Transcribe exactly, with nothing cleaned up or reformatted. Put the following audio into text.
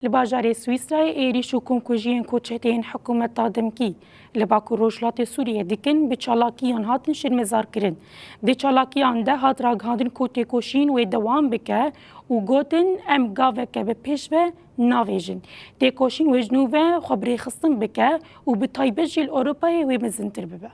Li bajarê Swîsrayê êrîş û komkujiyên ku çeteyên hikûmeta demkî li Bakur Rojhilatê Sûriyê dikin, bi çalakiyan hatin şermezarkirin. Di çalakiyan de hat ragihandin ku têkoşîn wê dewam bike û gotin, em gaveke bi pêş ve navêjin. Têkoşîn wê ji nû ve xwe bi rêxistin bike û bi taybet jî li Ewropayê wê mezintir bibe.